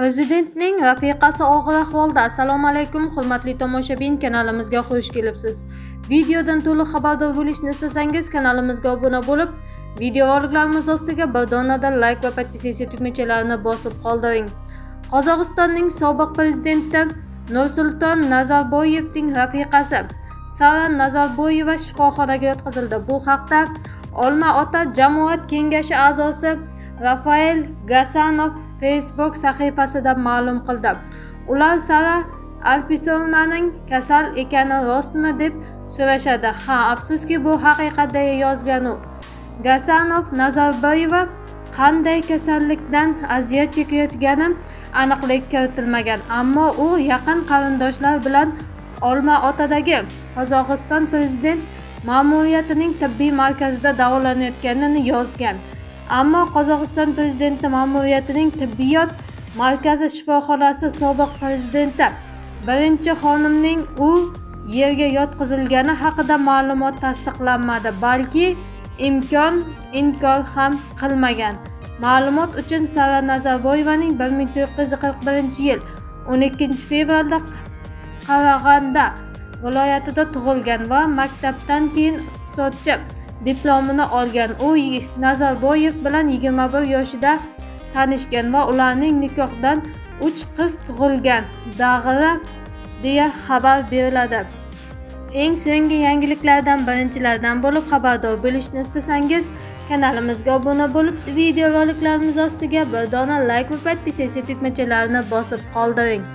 Prezidentning rafiqasi og'ir ahvolda. Assalomu alaykum, hurmatli tomoshabin, kanalimizga xush kelibsiz. Videodan to'liq xabardor bo'lishni istasangiz, kanalimizga obuna bo'lib, videoroliklarimiz ostiga bir donadan like va подписаться tugmachalarini bosib qoldiring. Qozog'istonning sobiq prezidenti Nursulton Nazarboyevning rafiqasi Sara Nazarboyeva shifoxonaga yotqizildi. Bu haqda Olma-Ota jamoat kengashi a'zosi Rafael Gasanov Facebook sahifasida ma'lum qildi. Ular Sara Alpisovnaning kasal ekani rostmi deb so'rashadi. Ha, afsuski, bu haqiqat, deya yozgan u. Gasanov Nazarboyeva qanday kasallikdan aziyat chekayotgani aniqlik kiritilmagan, ammo u yaqin qarindoshlar bilan Olma-Otadagi Qozog'iston prezident ma'muriyatining tibbiy markazida davolanayotganini yozgan. Ammo Qozog'iston prezidenti ma'muriyatining tibbiyot markazi shifoxonasi sobiq prezidenti birinchi xonimning u yerga yotqizilgani haqida ma'lumot tasdiqlanmadi, balki inkor ham qilmagan. Ma'lumot uchun, Sara Nazarboyevaning 1941-yil 12 fevralda Qarag'anda viloyatida tug'ilgan va maktabdan keyin iqtisodchi diplomini olgan. U Nazarboyev bilan 21 yoshida tanishgan va ularning nikohidan 3 qiz tug'ilgan dag'ira deya xabar beriladi. Eng so'nggi yangiliklardan birinchilardan bo'lib xabardor bo'lishni istasangiz, kanalimizga obuna bo'lib, videoroliklarimiz ostiga bir dona like va подписаться tugmachalarini bosib qoldiring.